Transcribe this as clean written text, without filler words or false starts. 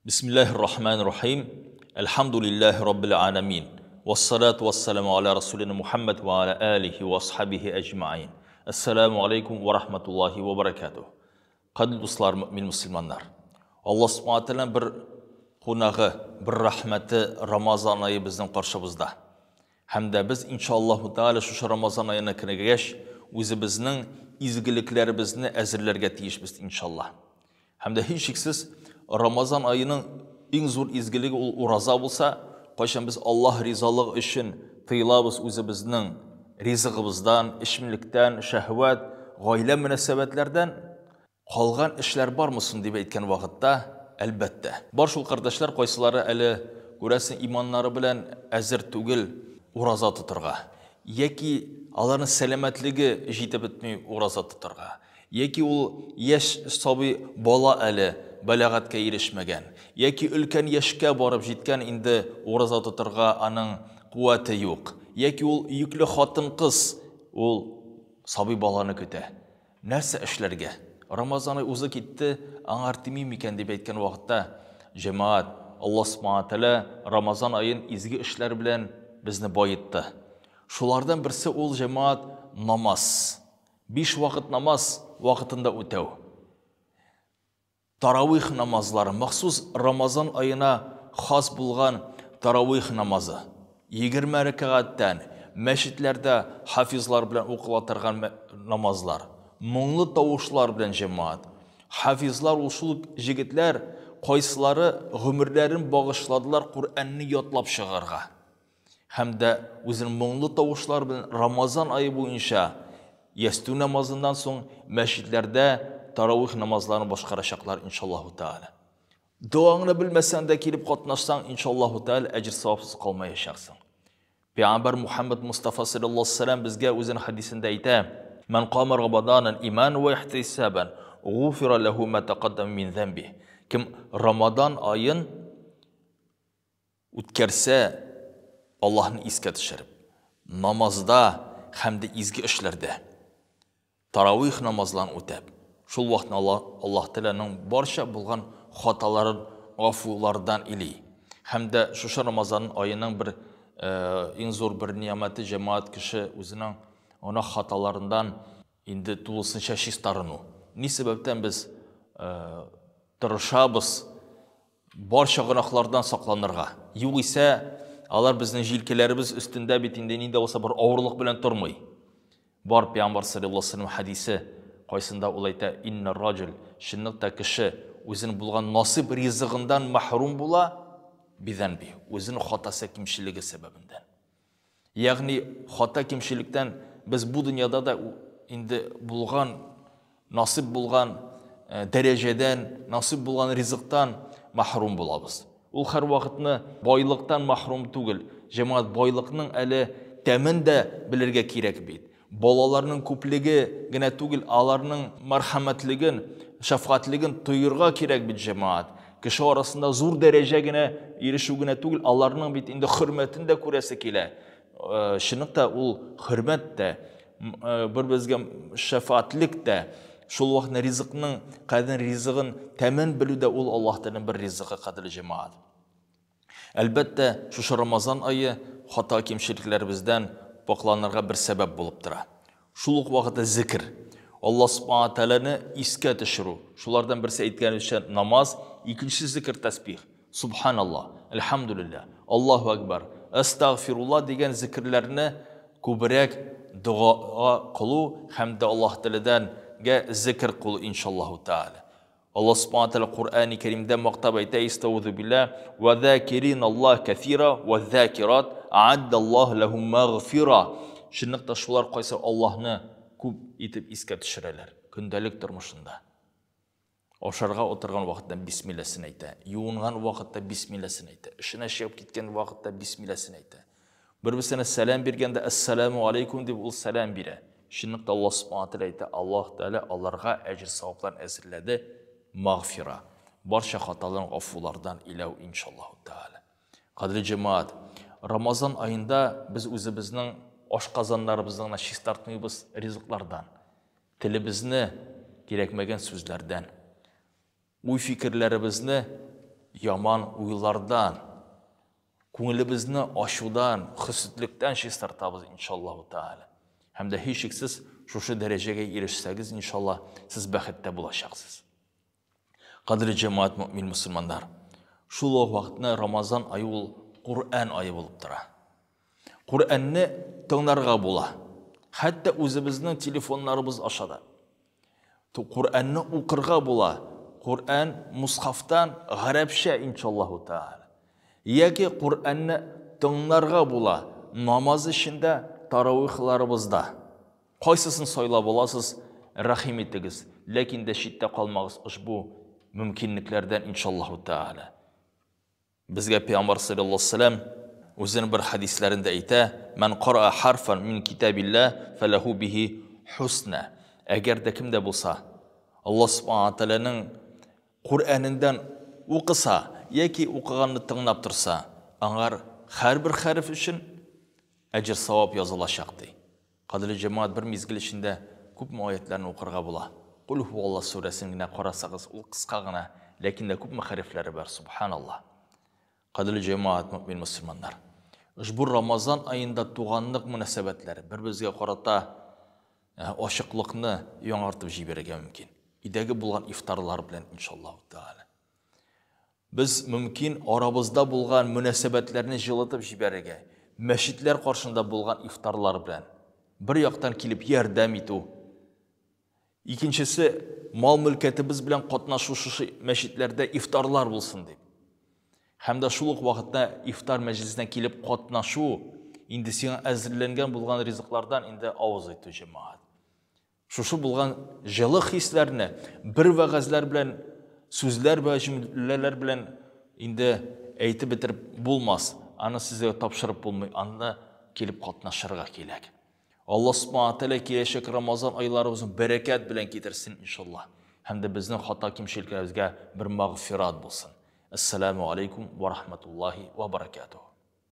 Бисмиллаһир рахманир рахим. Әлхәмдүлиллаһи раббил аламин. Вассалату вассаламу аля расулина Мухаммад ва аля алихи ва асхабихи әҗмаин. Ассаламу алейкум ва рахматуллахи ва баракатух. Кадерле дуслар, мөэмин мөселманнар. Аллаһ субхана тәгаләнең бер кунагы, бер рәхмәте Рамазан ае безнең каршыбызда. Һәм дә без иншаллаһу тәгалә шушы Рамазан аена кергәч, үзебезнең изгелекләребезне әзерләргә тиешбез иншаллаһ. Һәм дә һичшиксез Рамазан аеның иң зур изгелеге ул ураза булса, кайчан без Аллаһ ризалыгы өчен тыелабыз үзебезнең ризыгыбыздан, эчемлектән, шәһвәт, гаилә мөнәсәбәтләрдән, калган эшләр бармы соң дип әйткән вакытта, әлбәттә. Бар шул кардәшләр, кайсылары әле, күрәсең, иманнары белән әзер түгел ураза тотырга, яки аларның сәламәтлеге җитеп бетми ураза тотырга. Яки ул яшь сабый бала әле бәләгатькә ирешмәгән, яки өлкән яшькә барып җиткән инде ураза тотырга аның куәте юк, яки ул йөкле хатын-кыз, ул сабый баланы көтә. Нәрсә эшләргә? Рамазан ай узып китте, аңар тими микән дип әйткән вакытта, җәмәгать, Аллаһ Субхана Тәгалә Рамазан аен изге эшләр белән безне баетты. Шулардан берсе ул, җәмәгать, намаз. Биш вакыт намаз вакытында үтәү. Таравих намазлары, махсус Рамазан аена хас булган таравих намазы. 20 рәкәгатьтән мәчетләрдә хафизлар белән укыла торган намазлар. Моңлы тавышлар белән җәмәгать. Хафизлар ул шул җегетләр, кайсылары гомерләрен багышладылар Коръәнне ятлап чыгарга. Һәм дә үзенең моңлы тавышлары белән Рамазан ае буенча ястү намазыннан соң мәчетләрдә таравих намазларын башкарачаклар, иншаллаһу тааля. Доаңны белмәсәң дә килеп катнашсаң, иншаллаһу тааля, әҗер-савапсыз калмаячаксың. Пәйгамбәр Мухаммад Мустафа саллаллаһу алейһи вәсәлләм безгә үзенең хәдисендә әйтә: "Ман кама Рамаданан иман ва ихтисабан, гуфира лаху ма тақаддама мин замби". Кем Рамадан аен Үткәрсә, Аллаһны искә төшереп, намазда һәм дә изге эшләрдә, таравих намазларын үтәп, шул вакытны Аллаһ, Аллаһ Тәгаләнең барча булган хаталарын гафулардан или. Һәм дә шушы Рамазан аеның бер иң зур бер ниямәте җәмәгать кеше үзенең гөнаһ хаталарыннан инде тулысынча чистарыну. Ни сәбәптән без тырышабыз Барча гөнаһлардан сакланырга. Югыйсә, алар безнең җилкәләребез өстендә бит инде нинди булса бер авырлык белән тормый. Бар Пәйгамбәр саллаллаһу алейһи вәсәлләм хәдисе, кайсында ул әйтә, Инна раҗул, чынлыкта кеше үзенең булган насыйп ризыгыннан мәхрүм була, бидәнби, үзенең хатасы кимчелеге сәбәбеннән. Ягъни хата кимчелектән без бу дөньяда да инде булган, насыйп булган э, дәрәҗәдән, насыйп булган ризыктан мәхрүм булабыз. Ул һәрвакытны байлыктан мәхрүм түгел. Җәмәгать байлыкның әле тәмен дә белергә кирәк бит. Балаларның күплеге генә түгел, аларның мәрхәмәтлеген, шәфкатьлеген тоерга кирәк бит, җәмәгать. Кеше арасында зур дәрәҗә генә ирешү генә түгел, аларның бит инде хөрмәтен дә күрәсе килә. Э, чынлыкта ул хөрмәт тә, э, бер-беребезгә шәфкатьлек тә, шул вакытны ризыкның кадерен, ризыгын тәмен белү дә ул Аллаһ Тәгаләнең бер ризыгы, кадерле җәмәгать. Әлбәттә, шушы Рамазан ае хата-кимчелекләребездән пакъланырга бер сәбәп булып тора. Шул ук вакытта зикер, Аллаһ Субхана Тәгаләне искә төшерү. Шулардан берсе әйткәнебезчә намаз, икенчесе зикер тәсбих. Субханаллаһ, әлхәмдүлилләһ, Аллаһу әкбәр, әстәгъфируллаһ дигән зикерләрне күбрәк дога кылу һәм дә Аллаһ Тәгаләдән гә зикер кылу иншаллаһу тәгалә. Аллаһ Субхана Тәгалә Коръәни Кәримдә мактап әйтә, Истаузу билла, «Ва закирин Аллаһ кәсира, ва закират, ааддаллаһу ләһум мәгъфира». Чынлыкта шулар кайсы Аллаһны күп итеп искә төшерәләр көндәлек тормышында. Ашарга утырган вакытта бисмилләсен әйтә, юынган вакытта бисмилләсен әйтә, эшенә чыгып киткән вакытта бисмилләсен әйтә. Бер-берсенә сәлам биргәндә әссәламу алейкум дип ул сәлам бирә. Чынлыкта Аллаһ Субхана Тәгалә әйтә, Аллаһ Тәгалә аларга әҗер-савапларын әзерләде, магфира, барча хаталарын гафулардан иләү иншаллаһу тәгалә. Кадерле җәмәгать, Рамазан аенда без үзебезнең ашказаннарыбызны гына чистартмыйбыз ризыклардан, телебезне кирәкмәгән сүзләрдән, уй-фикерләребезне яман уйлардан, күңелебезне ачудан, хөсетлектән чистартабыз, иншаллаһу тааля. Һәм дә һичшиксез шушы дәрәҗәгә ирешсәгез, иншалла, сез бәхеттә булачаксыз. Кадерле җәмәгать, мөэмин мөселманнар, шул ук вакытны Рамазан ае ул Коръән ае булып тора. Коръәнне тыңларга була. Хәтта үзебезнең телефоннарыбыз аша да. Коръәнне укырга була. Коръән мусхафтан гарәпчә, иншаллаһу тааля. Яки Коръәнне тыңларга була намаз эчендә, таравихларыбызда. Кайсысын сайлап аласыз, рәхим итегез, ләкин дә читтә калмагыз ошбу мөмкинлекләрдән, иншаллаһу тааля. Безгә Пәйгамбәр салләллаһу алейһи ва сәлләм үзенең бер хәдисләрендә әйтә, Мән караа харфан мин китабилла фәләһу бихи хусна. Әгәр дә кем дә булса Аллаһ субхана ва тәгаләнең Коръәнендән укыса яки укыганны тыңлап торса, аңар һәрбер хәреф өчен әҗер-савап язылачак, ди. Кадерле җәмәгать, бер мизгел эчендә күпме аятьләрне укырга була? Кул һуалла сүрәсен генә карасагыз, ул кыска гына, ләкин дә күпме хәрефләре бар, субханалла. Кадерле җәмәгать, мөэмин мөселманнар. Ошбу Рамазан аенда туганлык мөнәсәбәтләре, бер-беребезгә карата ачыклыкны яңартып җибәрергә мөмкин. Өйдәге булган ифтарлар белән, иншаллаһу тәгалә. Без мөмкин арабызда булган мөнәсәбәтләрне җылытып җибәрергә, мәчетләр каршында булган ифтарлар белән, бер яктан килеп ярдәм итү, икенчесе, мал-мөлкәтебез белән катнашу шушы мәчетләрдә ифтарлар булсын дип. Һәм дә шул ук вакытта ифтар мәҗлесенә килеп катнашу, инде сиңа әзерләнгән булган ризыклардан инде авыз итү, җәмәгать. Шушы булган җылы хисләрне бер вәгазьләр белән, сүзләр вә җөмләләр белән инде әйтеп бетереп булмас. Аны сезгә тапшырып булмый, анда килеп катнашырга кирәк. Алла Субхана Тәгалә киләчәк Рамазан айларыбызны бәрәкәт белән китерсен, иншалла. Һәм дә безнең хата кимчелекләребезгә бер мәгъфират булсын. Әссәламу алейкум ва рахматуллахи ва баракатуһ.